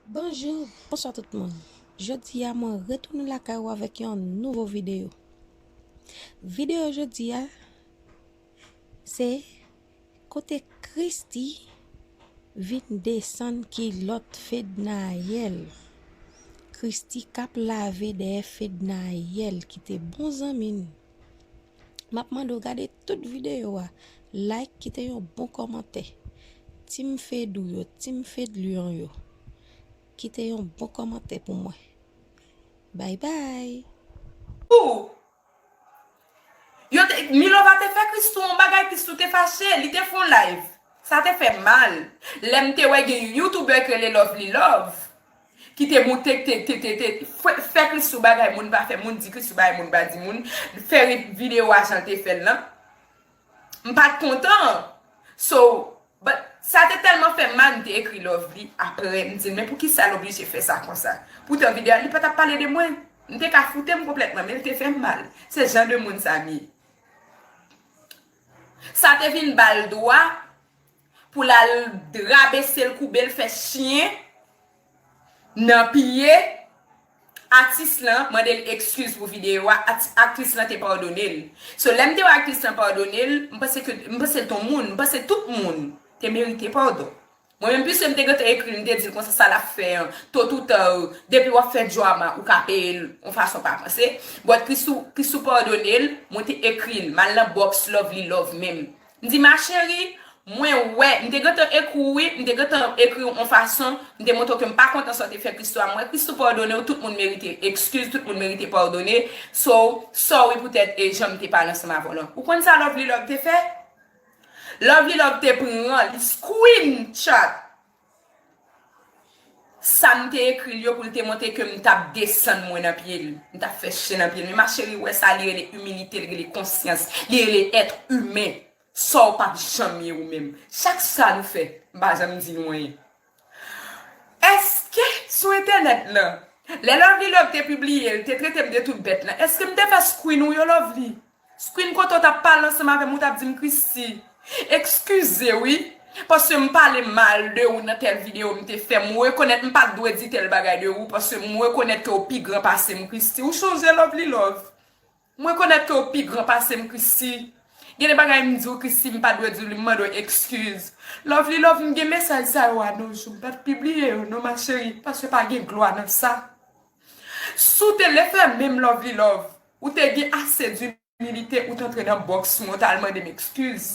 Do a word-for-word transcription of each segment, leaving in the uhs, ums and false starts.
Bonjou, bonswa tout moun. Jodi a mwen retounen lakay ou avèk yon nouvo videyo. Videyo jodi a se kote Christie vin desann kilòt Fednaelle. Christie k ap lave dèyè Fednaelle ki te bon zanmi n. M ap mande w gade tout videyo a, like, kite yon bon kòmantè. Team Fedou yo, Team Fedlion yo, kite yon bon kòmantè pou mwen. Bye bye. Ou. Yo te, Milova te fè Christou yon bagay, Christou te fache, li te fè yon live. Sa te fè m mal. Lè m te wè gen yon YouTuber ki rele Lovely Love ki te moute, te, te, te, te fè, fè Christou bagay moun pa fè, moun di Christou bagay moun pa di moun, fè videyo a jan l te fè l lan. M pa t kontan. So, but, sa te tèlman fè m mal, m te ekri Lovely apre, m di l, men poukisa l oblije fè sa konsa? Poutan videyo a, li pa t ap pale de mwen. M te ka foute m konplètman, men l te fè m mal. Se jan de moun sa m ye. Sa te vin ba l dwa pou l al rabese l, koube l, fè chen nan pye atis lan, mande l ekskiz pou videyo a, ati- aktris lan te padone l. So, lè m te wè aktris lan padone l, m panse ke, m panse l t on moun, m panse tout moun te merite padon. Mwen menm, piske m te gentan ekri l, m te di l konsa sa l ap fè an, totoutan, depi w ap fè drama, ou ka peye l yon fason pa panse. But Christou, Christou padone l, mwen te ekri l, m al nan box Lovely Love menm. M di, ma chérie, mwen wè, m te gentan ekri w wi, m te gentan ekri w yon fason, m te montre w ke m pa kontan sa w te fè Christou a, m wè Christou padone w, tout moun merite ekskiz, tout moun merite padone, so, sorry poutèt e jan m te pale ansanm avè w lan. Ou konn sa Lovely Love te fè? Lovely Love te pran, li screenshot sa m te ekri l yo pou l te montre ke m t ap desann mwen nan pye l. M t ap fè chen nan pye l. Men ma chérie, ou wè sa, li rele imilite, li rele konsyans, li rele èt imen. Sa w p ap janm ye ou menm. Chak sa nou fè, m pa janm di nou anyen. Èske sou entènèt lan, lè Lovely Love te pibliye l, te trete m de tout bèt lan, èske m te fè screen ou yo, Lovely? Screen kote w t ap pale ansanm avè m, ou t ap di m, Christie, ekskize wi, paske m pale mal de ou nan tèl videyo m te fè. M rekonèt m pa t dwe di tèl bagay de ou, paske m rekonèt ke w pi gran pase m, Christie. Ou chonje, Lovely Love? M rekonèt ke w pi gran pase m, Christie. Gen de bagay m di w, Christie, m pa t dwe di w li, m mande w ekskiz. Lovely Love, m gen mesaj sa yo a nos jours, m pa t pibliye yo non, ma chérie, paske pa gen glwa nan sa. Si w te le fè menm, Lovely Love, ou te gen ase di imilite, ou t antre nan box mwen, ou t al mande m ekskiz.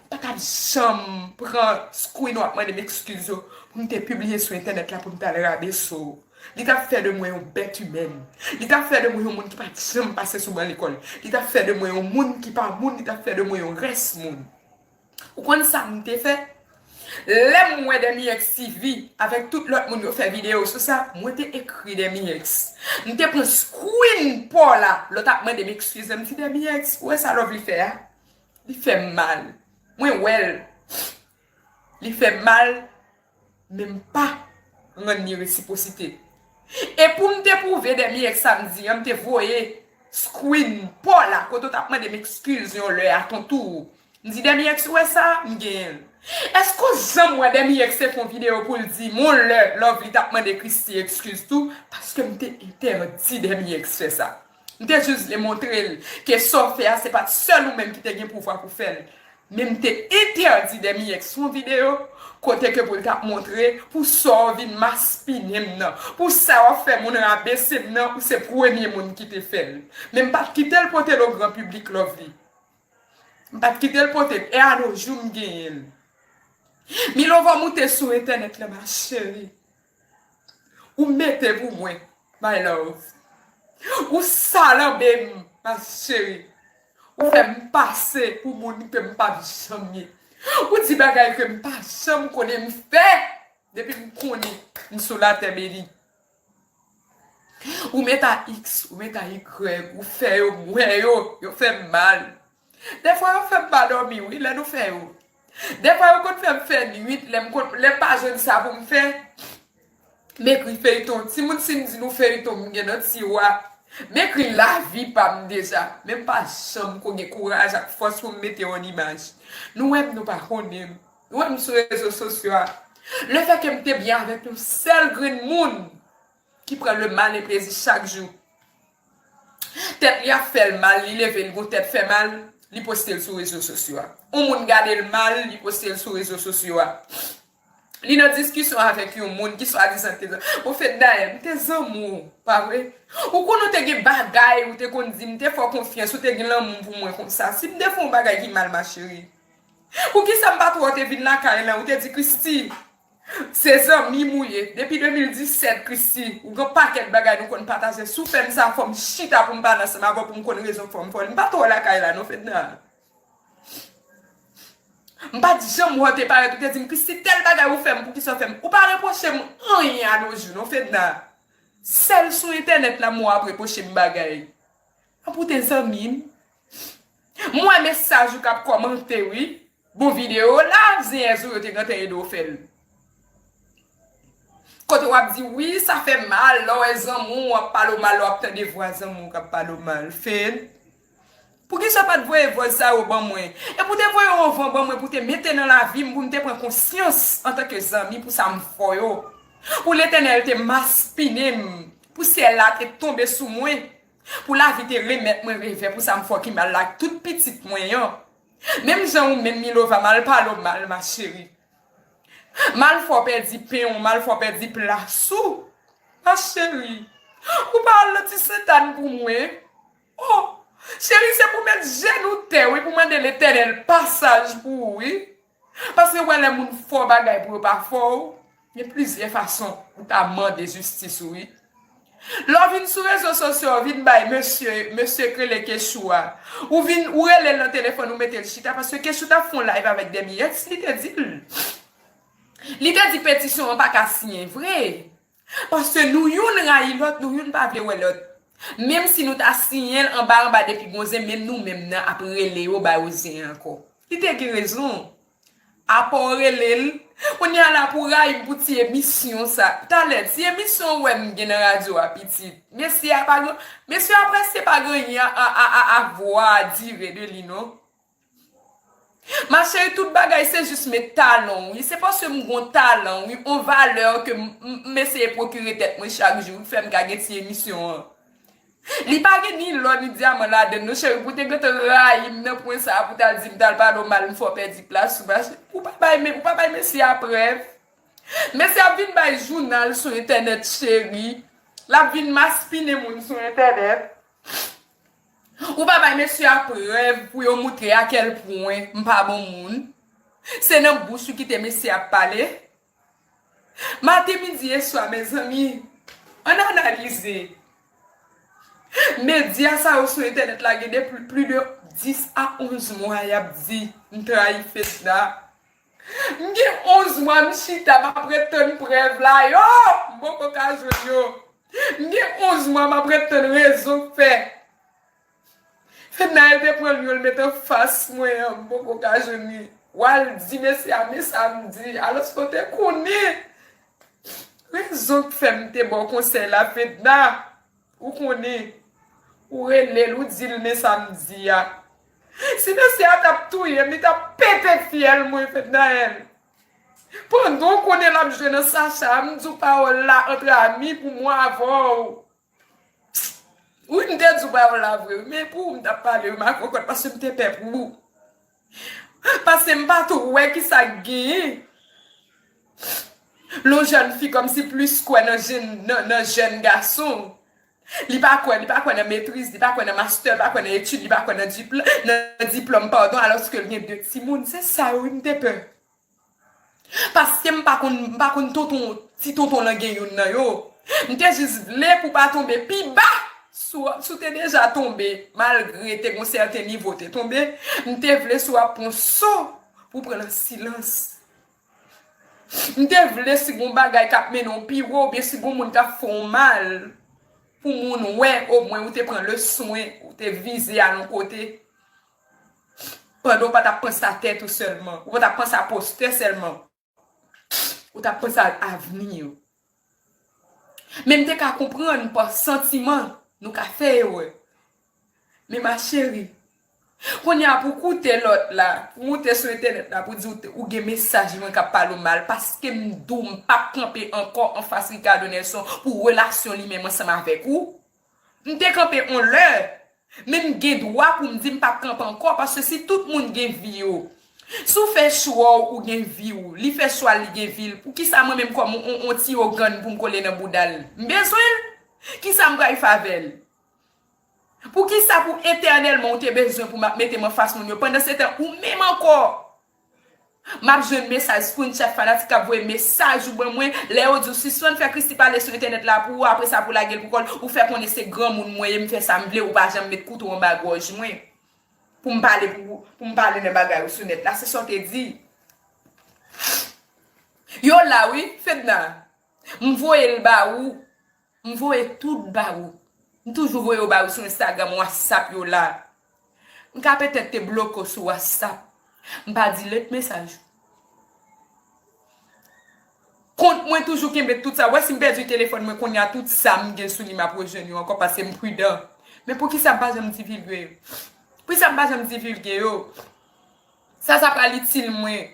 M pa t ap janm pran screen w ap mande m ekskiz yo pou m te pibliye sou entènèt la pou m t al rabese w. Li t ap fè de mwen yon bèt imèn. Li t ap fè de mwen yon moun ki pa t janm pase sou ban lekòl. Li t ap fè de mwen yon moun ki pa moun, li t ap fè de mwen yon rès moun. Ou konn sa m te fè? Lè m wè Demi X T V avèk tout lòt moun yo fè videyo sou sa, mwen te ekri Demi X. M te pran screen pa w la, lè w t ap mande m ekskiz, m di, Demi X, ou wè sa Lovely fè a? Li fè m mal. Mwen wè l. Li fè m mal, men m pa rann li resipwosite. E pou m te pwouve Demi X sa m di an, m te voye screen pa w la, kote w t ap mande m ekskiz yon lè a ton tou. M di, Demi X, ou wè sa? M genyen l. Èske w janm wè Demi X te fè yon videyo pou l di m yon lè Lovely t ap mande Christie ekskiz tou? Paske m te entèdi Demi X fè sa. M te jis vle montre l ke sa w fè a, se pa t sèl ou menm ki te gen pouvwa pou fè l. Men m te entèdi Demi X fè yon videyo kote ke pou l t ap montre pou sa w vin maspinen m nan, pou sa w ap fè moun rabese m nan, ou se premye moun ki te fè l. Men m pa t kite l pote l o gran piblik, Lovely. M pa t kite l pote l, e a nos jours m genyen l. Milova moute sou entènèt la, ma chérie. Ou mete pou mwen, my love. Ou salanbe m, ma chérie. Ou fè m pase pou moun ke m p ap janm ye. Ou di bagay ke m pa janm konnen m fè. Depi m konnen m sou latè beni. Ou met a X, ou met a Y, ou fè yo, m wè yo, yo fè m mal. Dèfwa yo fè m pa dòmi wi, lè nou fè yo. Dèfwa yo konn fè m fè nwit, lè m konn, lè m pa jwenn sa pou m fè. M ekri feyton. Timoun, si m di nou feyton m gen nan tiwa, m ekri lavi pa m deja. Men m pa janm ko gen kouraj ak fòs pou m mete yo an imaj. Nou wè m, nou pa konnen m. Nou wè m sou rezo sosyo a. Lefètke m te byen avèk yon sèl grenn moun ki pran le mal e plezi chak jou. Tèt li ap fè l mal, li leve, li gon tèt fè mal, li poste l sou rezo sosyo a. Yon moun gade l mal, li poste l sou rezo sosyo a. Li nan diskisyon avèk yon moun ki swadizan te zanmi. Bon, Fednaelle, m te zanmi w, pa vre? Ou konn ou te gen bagay, ou te konn di m, m te fè w konfyans, ou te gen lanmou pou mwen konsa. Si m te fè yon bagay ki mal, ma chérie, poukisa m pa t wè w te vin lakay la, ou te di, Christie, se zanmi m ou ye. Depi de mil disèt, Christie, ou gen pakèt bagay nou konn pataje. Si w fè m sa, fò m chita pou m pale ansanm avè w, pou m konn rezon fò m fè w. M pa t wè w lakay la, non, Fedna. M pa t janm wè w te parèt, ou te di m, Christie, tèl bagay ou fè m, poukisa w fè m? Ou pa repwoche m anyen a no jou, non, Fedna. Sèl sou entènèt la m wè w ap repwoche m bagay. Anpi w te zanmi m. M wè mesaj ou k ap kòmante, wi. Bon, videyo la, zen èzo yo te gentan ede w fè l. Kote w ap di, wi, sa fè mal, lè w wè zanmi w ap pale w mal, lè w ap tande vwa zanmi w k ap pale w mal. Fed, poukisa w pa t voye vòz sa yo ban mwen? Epi w te voye yo anvan ban mwen pou w te mete nan lavi m, pou m te pran konsyans antanke zanmi pou sa m fè w yo. Pou Letènèl te maspinen m, pou syèl la te tonbe sou mwen, pou lavi te remèt mwen revè pou sa m fè w ki mal la ak tout pitit mwen an. Menm jan ou menm, Milova, m al pale w mal, ma chérie. M al fè w pèdi pen w, m al fè w pèdi plas ou. Ma chérie, ou pa al nan ti Sentàn pou mwen? Oh, cheri, se pou met jenou tè, wi, pou mande Letènèl pasaj pou ou, wi. Paske w wè lè moun fè w bagay pou yo pa fè w, gen plizyè fason ou ka mande jistis ou, wi. Lè w vin sou rezo sosyo, w vin bay mesye, mesye k rele Kechou a. Ou vin, ou rele l nan telefòn, ou mete l chita, paske Kechou t ap fè yon live avèk Demi X, li te di l. Li te di petisyon an pa ka siyen vre. Paske nou youn rayi lòt, nou youn pa vle wè lòt. Menm si nou ta siyen l anba anba depi gon zen, menm nou menm nan ap rele yo ba yo zen ankò. Li te gen rezon. Apa w rele l, kounye a la pou rayi m pou ti emisyon sa. Talè, ti emisyon ou wè m gen nan radyo a pitit. Mesye a pa gen, mesye a prèske pa gen anyen a, a, a, a, a vwa a dire de li non. Ma chérie, tout bagay se jis met talan w, wi. Se paske m gon talan, wi, on valè ke m, m, m eseye pwokire tèt mwen chak jou, ki fè m ka gen ti emisyon an. Li pa gen ni lò ni dyaman ladann, non, cheri, pou te gentan rayi m nan pwen sa a, pou t al di m t al pale w mal, m fè w pèdi plas ou, ma chérie. Ou pa bay, men, ou pa bay mesye a prèv. Mesye ap vin bay jounal sou entènèt, cheri. L ap vin maspinen moun sou entènèt. Ou pa bay mesye a prèv pou yo moutre a kèl pwen m pa bon moun. Se nan bouch ou kite mesye ap pale. Maten, midi e swa, mezanmi, ann analize. Medya sa yo sou entènèt la gen de pli, pli de dis a onz mwa y ap di m trayi Fedna. M gen onz mwa m chita, m ap ret tann prèv la yo, m poko ka jwenn yo. M gen onz mwa m ap ret tann rezon k fè Fednaelle te pran l yo, l met anfas mwen an, m poko ka jwenn li. W al di mesye a, men sa m di, alòske w te konnen. Rezon k fè m te ba w konsèy la, Fedna, ou konnen. Ou rele l, ou di l, men sa m di a. Si mesye a t ap touye m, li t ap pete fyèl mwen, Fednaelle. Pandan w konnen l ap jwe nan Sacha, m di w pawòl la antre ami pou mwen avè w. Wi, m te di w pawòl la vre, wi, men pou ou m t ap pale, wi, m ak yon kòd, paske m te pè pou ou. Paske m pa twò wè kisa k genyen lè yon jèn fi kòmsi plis kwè nan jèn, nan, nan jèn gason. Li pa kwè, li pa kwè nan metriz, li pa kwè nan mastè, li pa kwè nan etid, li pa kwè nan dipl-, nan diplòm, padon, alòske l gen de timoun. Se sa yo, wi, m te pè. Paske m pa konn, m pa konn tonton, ti tonton lan gen youn nan yo. M te jis vle pou pa tonbe pi ba. Si w, si w te deja tonbe, malgre te gon sèten nivo te tonbe, m te vle si w ap pran so pou pran l an silans. M te vle si gon bagay k ap mennen w pi wo, oubyen si gon moun k ap fè w mal, pou moun wè, omwen ou te pran leson, ou te vize al yon kote. Pandan w pa t ap panse a tèt ou sèlman, ou pa t ap panse a postè sèlman. Ou t ap panse a avni w. Men m te ka konprann pa santiman nou ka fè erè. Men ma chérie, Kounye a pou koute lòt la, pou moute sou entènèt la, pou di ou te- ou gen mesaj mwen k ap pale w mal, paske m di w m p ap kanpe ankò anfas Ricardo Nelson pou relasyon li menm ansanm avèk ou. M te kanpe on lè, men m gen dwa pou m di m p ap kanpe ankò, paske si tout moun gen vi yo, si w fè chwa w, ou gen vi w, li fè chwa l, li gen vi l, poukisa mwen menm kòm on, on, on ti ogann pou m kole nan bouda l? M bezwen l? Kisa m pral fè avè l? Poukisa pou etènèlman ou te bezwen pou m ap mete m anfas moun yo? Pandansetan, ou menm ankò, m ap jwenn mesaj, screenshot fanatik k ap voye mesaj ou ban mwen, lè yo di w sispann fè Christie pale sou entènèt la pou ou, apre sa pou lage l pou kò l, ou fè konnen se granmoun mwen ye, m fè sa m vle, ou pa janm met kouto anba gòj mwen pou m pale pou, pou m pale nan bagay ou sou nèt la, se sa w te di. Yo la wi, Fedna. M voye l ba ou. M voye tout ba ou. M toujou voye yo ba ou sou Instagram, WhatsApp yo la. M ka petèt te bloke w sou WhatsApp. M pa delete mesaj ou. Kont mwen toujou kenbe tout sa. Ou wè si m pèdi telefòn mwen kounye a, tout sa m gen sou li m ap rejwenn yo ankò paske m pridan. Men poukisa m pa janm divilge yo? Poukisa m pa janm divilge yo? Sa sa pral itil mwen?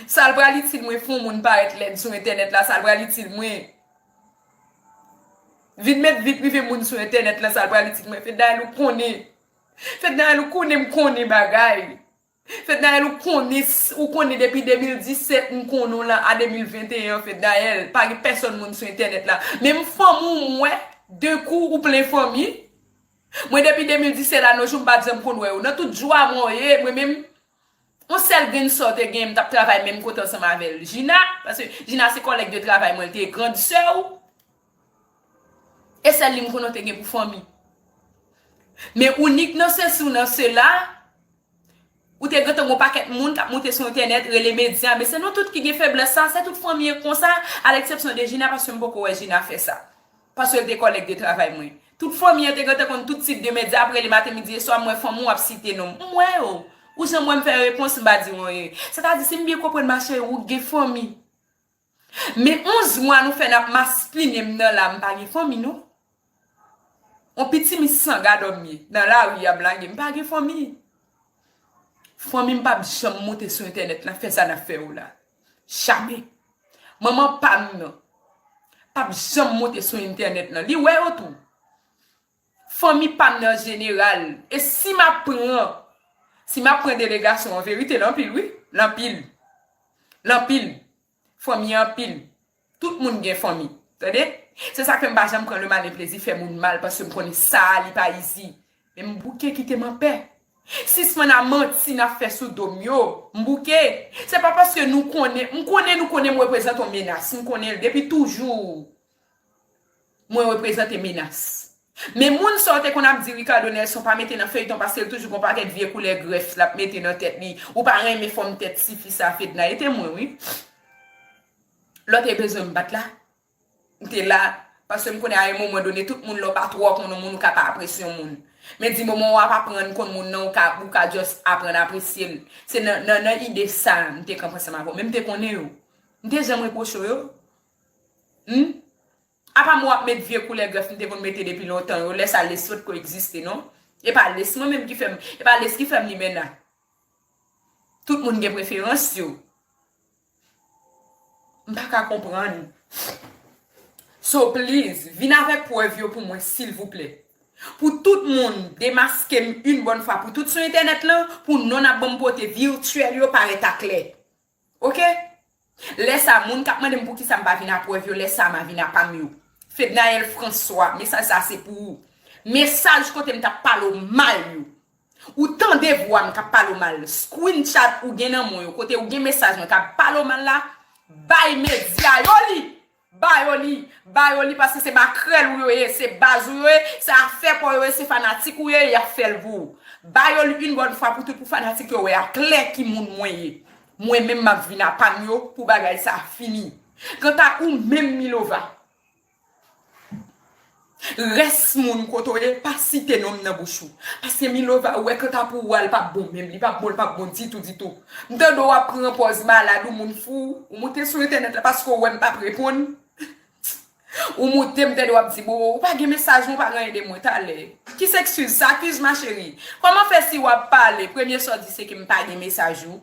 Sa l pral itil mwen fè yon moun parèt lèd sou entènèt la, sa l pral itil mwen? Vin met vi prive moun sou entènèt la, sa l pral itil mwen? Fednaelle, ou konnen. Fednaelle, ou konnen m konnen bagay. Fednaelle, ou konnen, ou konnen depi de mil disèt m konnen w la a de mil venteyen, Fednaelle. Pa gen pèsòn moun sou entènèt la. Menm fanmi w m wè, de kou ou plen fanmi. Mwen depi de mil disèt a no jou m pa t janm konn wè yo. Nan tout jwa mwen ye, mwen menm, yon sèl grenn sè w te gen, m t ap travay menm kote ansanm avè l. Gina, paske Gina se kòlèg de travay mwen, l te gran sè w. E sèl li m konnen w te gen pou fanmi. Men ou nik nan sesi w nan sela, ou te gentan gon pakèt moun k ap monte sou entènèt, rele medya, men se nou tout ki gen feblès sa, se tout fanmi an k konsa, a leksepsyon de Gina, paske m poko wè Gina fè sa. Paske l te kòlèg de travay mwen. Tout fanmi an te gentan konn tout tip de medya, ap rele maten, midi e swa, m wè fanmi w ap site non m. M wè yo. Ou janm wè m fè repons, m pa di w anyen. Sètadi, si m byen konprann, macheri, ou gen fanmi. Men onz mwa nou fè n ap maspinen m nan la, m pa gen fanmi non. On piti mis san gadò m ye, nan lari a blage, m pa gen fanmi. Fanmi m p ap janm monte sou entènèt la, fè sa n ap fè yo la. Jamè. Manman pa m nan p ap janm monte sou entènèt lan. Li wè yo tou. Fanmi pa m nan jeneral. E si m ap pran, si m ap pran delegasyon an verite, l anpil wi, l anpil. L anpil. Fanmi an anpil. Tout moun gen fanmi. Tande? Se sa k fè m pa janm pran le malin plezi fè moun mal, paske m konnen sa a li pa izi. Men m bouke, kite m anpè. Sispann a manti n ap fè sou do m yo. M bouke. Se pa paske nou konnen, m konnen nou konnen m reprezante yon menas. M konnen l depi toujou. Mwen reprezante menas. Men moun sa w te konn ap di Ricardo Nelson pa mete nan feyton paske l toujou gon pakèt vye koulè grèf l ap mete nan tèt li. Ou pa renmen fòm tèt tifi sa Fedna. E te mwen wi. Lè w te bezwen m bat la, m te la. Paske m konnen a yon moman done tout moun lè w pa twò konn yon moun ou ka pa apresye yon moun. Men di moman w ap aprann konn moun nan ou ka, ou ka just aprann apresye l. Se nan, nan, nan ide sa m te kanpe ansanm avè w. Men m te konnen yo. M te janm repwoche w yo. Hmm? Apa m w ap met vye koulè grèf m te konn mete depi lontan yo, lè sa lès pa t ko egziste non. E pa lès mwen menm ki fè m, e pa lès ki fè m limena. Tout moun gen preferans yo. M pa ka konprann. So please, vin avèk prèv yo pou mwen silvouplè. Pou tout moun demaske m yon bòn fwa pou tout sou entènèt lan, pou non n ap ban m pote vityèl yo parèt aklè. Oke? Lè sa, moun k ap mande m poukisa m pa vin a prèv yo, lè sa m a vin a pa m yo. Fednaelle François, mesaj sa se pou ou. Mesaj kote m t ap pale w mal yo. Ou tande vwa m k ap pale w mal. Screenshot ou gen nan men w yo, kote ou gen mesaj mwen k ap pale w mal la, bay medya yo li. Ba yo li, ba yo li, paske se makrèl ou yo ye, se baz ou yo ye, se afè pa w yo ye, se fanatik ou yo ye, y ap fè l pou ou. Ba yo li yon bòn fwa pou tout pou fanatik yo wè aklè ki moun mwen ye. Mwen menm m ap vin a pa m yo pou bagay sa a fini. Kanta ou menm Milova, rès moun kote w ye, pa site non m nan bouch ou. Paske Milova, ou wè kanta pou ou a, l p ap bon menm, li p ap bon, li p ap bon ditou, ditou. M tande w ap pran pòz malad, ou moun fou, ou monte sou entènèt la paske w wè m p ap reponn. Ou moute m tande w ap di, bon, ou pa gen mesaj mwen, ou pa gen anyen de mwen, talè. Ki se eskiz sa, eskiz ma chérie? Kòman fè si w ap pale, premye sa w di se ke m pa gen mesaj ou?